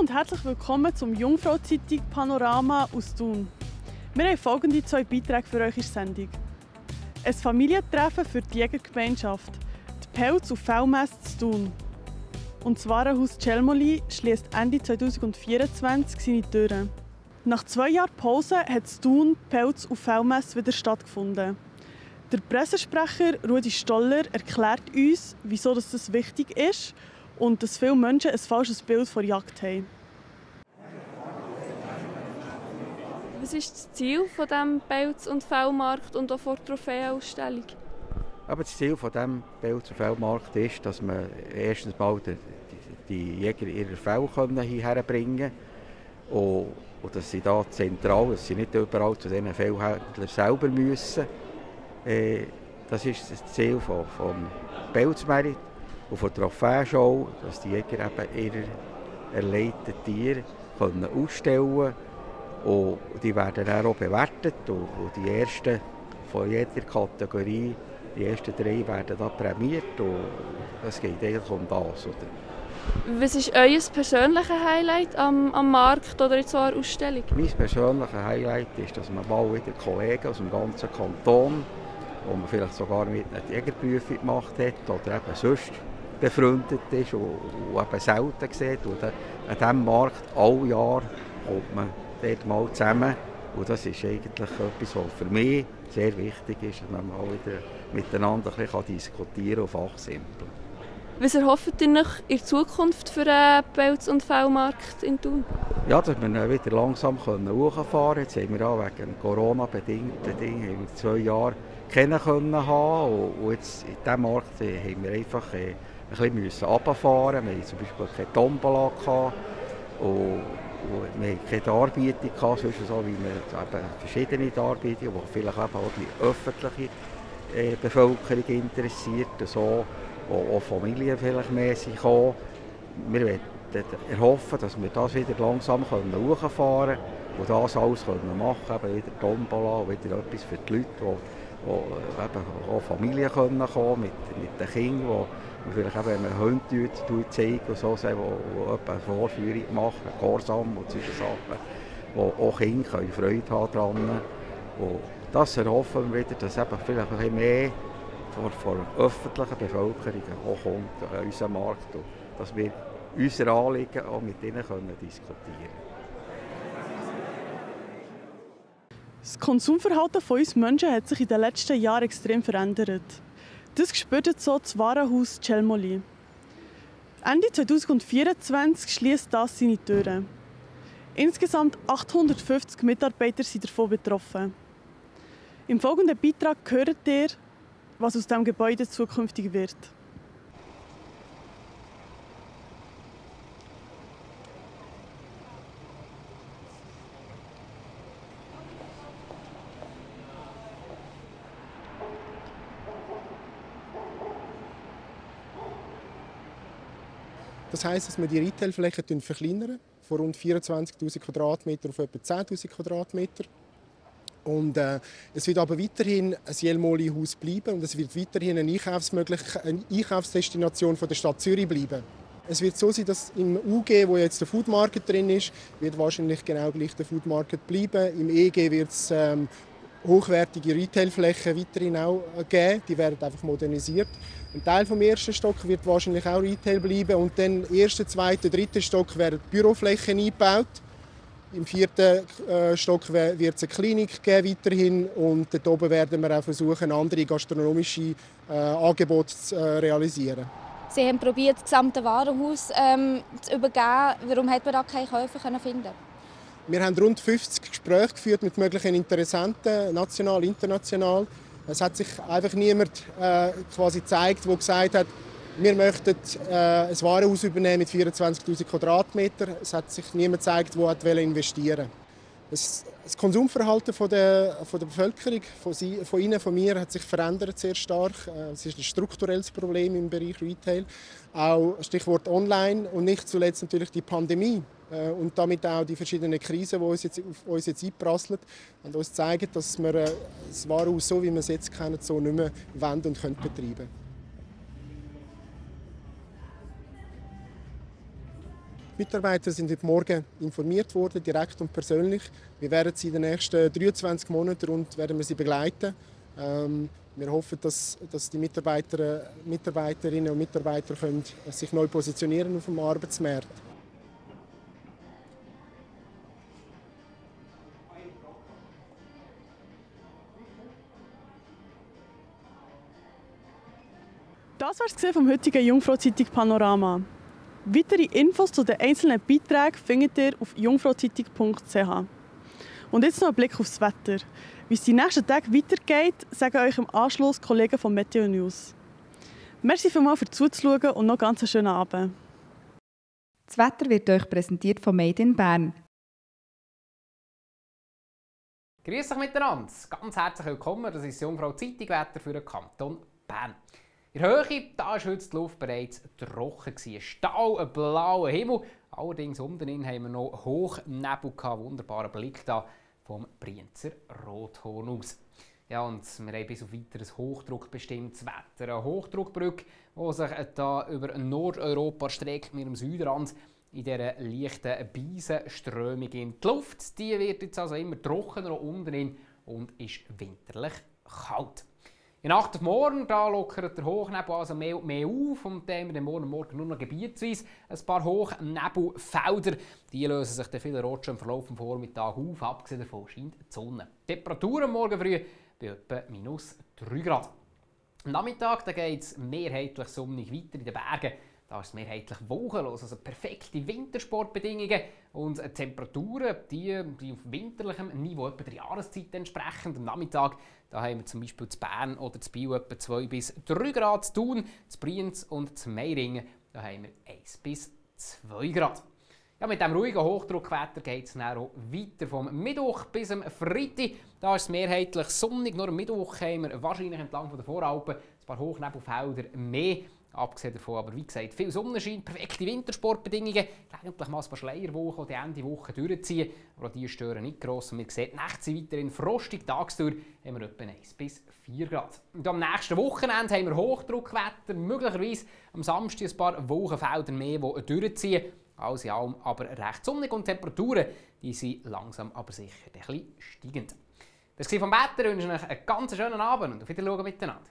und herzlich willkommen zum Jungfrau-Zeitung Panorama aus Thun. Wir haben folgende 2 Beiträge für euch in der Sendung. Ein Familientreffen für die Jägergemeinschaft, die Pelz- und Fellmesse zu Thun. Und das Warenhaus Celmoli schließt Ende 2024 seine Türen. Nach 2 Jahren Pause hat in Thun die Pelz- und Fellmesse wieder stattgefunden. Der Pressesprecher Rudi Stoller erklärt uns, wieso das wichtig ist und dass viele Menschen ein falsches Bild von Jagd haben. Was ist das Ziel von diesem Pelz- und Fellmarkt und auch von der Trophäenausstellung? Aber das Ziel von diesem Pelz- und Fellmarkt ist, dass man erstens mal die Jäger ihre Fell hierher bringen können und dass sie da zentral, dass sie nicht überall zu diesen Fellhändlern selber müssen. Das ist das Ziel vom Pelzmarkt und von der Trophäenschau, dass die Jäger eben ihre erlegten Tiere ausstellen können. Und die werden dann auch bewertet und die ersten von jeder Kategorie, die ersten 3 werden da prämiert und es geht eigentlich um das. Oder? Was ist euer persönliches Highlight am Markt oder in so einer Ausstellung? Mein persönliches Highlight ist, dass man mal wieder Kollegen aus dem ganzen Kanton, wo man vielleicht sogar mit einer Jägerprüfung gemacht hat oder eben sonst befreundet ist und eben selten sieht. Und an diesem Markt alle Jahre kommt man dort mal zusammen. Und das ist eigentlich etwas, was für mich sehr wichtig ist, dass man mal wieder miteinander ein bisschen diskutieren und fachsimpeln. Was erhofft ihr euch in Zukunft für den Pelz- und Fellmarkt in Thun? Ja, dass wir dann wieder langsam hochfahren können. Jetzt haben wir auch wegen Corona-bedingten Dingen in 2 Jahren kennen können haben. Und jetzt in diesem Markt haben wir einfach ein bisschen runterfahren. Wir hatten zum Beispiel keine Tombola und wir hatten keine Darbietung, sonst so wie wir eben verschiedene Darbietungen, die vielleicht eben auch die öffentliche Bevölkerung interessiert, so, wo auch Familien vielleicht mehr kommen. Wir erhoffen, dass wir das wieder langsam hochfahren können und das alles machen können, eben wieder Tombola und wieder etwas für die Leute, wo eben auch Familien kommen mit den Kindern, wo vielleicht eben, wenn man Hunde zeigt und so, die eine Vorführung machen, Gehorsam und solche Sachen, wo auch Kinder Freude haben daran. Und das erhoffen wir wieder, dass eben vielleicht ein bisschen mehr von der öffentlichen Bevölkerung auch kommt an unseren Markt und dass wir unsere Anliegen auch mit ihnen diskutieren können. Das Konsumverhalten von uns Menschen hat sich in den letzten Jahren extrem verändert. Das spürt so das Warenhaus Celmoli. Ende 2024 schließt das seine Türen. Insgesamt 850 Mitarbeiter sind davon betroffen. Im folgenden Beitrag hört ihr, was aus diesem Gebäude zukünftig wird. Das heisst, dass wir die Retailflächen verkleinern, von rund 24'000 Quadratmeter auf etwa 10'000 Quadratmeter. Und es wird aber weiterhin ein Celmoli-Haus bleiben und es wird weiterhin eine Einkaufsdestination von der Stadt Zürich bleiben. Es wird so sein, dass im UG, wo jetzt der Food Market drin ist, wird wahrscheinlich genau gleich der Food Market bleiben. Im EG wird es hochwertige Retailflächen weiterhin auch geben. Die werden einfach modernisiert. Ein Teil vom ersten Stock wird wahrscheinlich auch Retail bleiben und dann im ersten, zweiten, dritten Stock werden Büroflächen eingebaut. Im 4. Stock wird es eine Klinik geben weiterhin und dort oben werden wir auch versuchen, andere gastronomische Angebote zu realisieren. Sie haben probiert, das gesamte Warenhaus zu übergeben. Warum hat man da keine Käufer finden? Wir haben rund 50 Gespräche geführt mit möglichen Interessenten, national, international. Es hat sich einfach niemand quasi gezeigt, der gesagt hat, wir möchten ein Warenhaus übernehmen mit 24'000 Quadratmetern. Es hat sich niemand gezeigt, der investieren wollte. Das Konsumverhalten der Bevölkerung, von Ihnen, von mir, hat sich verändert sehr stark. Es ist ein strukturelles Problem im Bereich Retail. Auch Stichwort Online und nicht zuletzt natürlich die Pandemie. Und damit auch die verschiedenen Krisen, die auf uns jetzt einprasseln, und uns zeigen, dass wir das Warenhaus, so wie wir es jetzt kennen, so nicht mehr wollen und können betreiben. Mitarbeiter sind heute Morgen informiert worden, direkt und persönlich. Wir werden sie in den nächsten 23 Monaten werden wir sie begleiten. Wir hoffen, dass die Mitarbeiterinnen und Mitarbeiter können sich neu positionieren auf dem Arbeitsmarkt. Das war es vom heutigen Jungfrau-Zeitung Panorama. Weitere Infos zu den einzelnen Beiträgen findet ihr auf jungfrauzeitung.ch. Und jetzt noch ein Blick aufs Wetter. Wie es die nächsten Tage weitergeht, sagen euch im Anschluss Kollegen von Meteo News. Merci vielmals für zuzuschauen und noch ganz einen schönen Abend. Das Wetter wird euch präsentiert von Made in Bern. Grüß euch miteinander, ganz herzlich willkommen. Das ist das Jungfrau-Zeitung-Wetter für den Kanton Bern. In der Höhe war heute die Luft bereits trocken. Stahlblauer Himmel. Allerdings unten haben wir noch Hochnebel, wunderbaren Blick da vom Brienzer Rothorn aus. Ja, und wir haben bis auf weiteres Hochdruck bestimmtes Wetter. Eine Hochdruckbrücke, die sich da über Nordeuropa streckt mit dem Südrand in dieser leichten Beisenströmung in die Luft. Die wird jetzt also immer trockener unten und ist winterlich kalt. In Nacht auf morgen lockert der Hochnebel also mehr und mehr auf und dann haben wir morgen nur noch gebietsweise ein paar Hochnebelfelder. Die lösen sich dann vielerorts schon im Verlauf des Vormittags auf. Abgesehen davon scheint die Sonne. Die Temperatur am Morgen früh bei etwa -3 Grad. Am Nachmittag geht es mehrheitlich sonnig weiter in den Bergen. Da ist es mehrheitlich wolkenlos, also perfekte Wintersportbedingungen und Temperaturen, die auf winterlichem Niveau etwa der Jahreszeit entsprechen. Am Nachmittag da haben wir zum Beispiel zu Bern oder zu Biel etwa 2 bis 3 Grad, zu Thun, zu Brienz und zu Meiringen da haben wir 1 bis 2 Grad. Ja, mit diesem ruhigen Hochdruckwetter geht es dann auch weiter vom Mittwoch bis am Freitag. Da ist es mehrheitlich sonnig, nur am Mittwoch haben wir wahrscheinlich entlang der Voralpen ein paar Hochnebelfelder mehr. Abgesehen davon, aber wie gesagt, viel Sonnenschein, perfekte Wintersportbedingungen, eigentlich mal ein paar Schleierwochen, die Ende Woche durchziehen, aber die stören nicht gross. Und wir sehen, die Nächte sind weiterhin frostig, tagsüber haben wir etwa 1 bis 4 Grad. Und am nächsten Wochenende haben wir Hochdruckwetter, möglicherweise am Samstag ein paar Wolkenfelder mehr, die durchziehen. Alles in allem aber recht sonnig und die Temperaturen die sind langsam aber sicher ein bisschen steigend. Das war vom Wetter, ich wünsche euch einen ganz schönen Abend und auf Wiedersehen miteinander.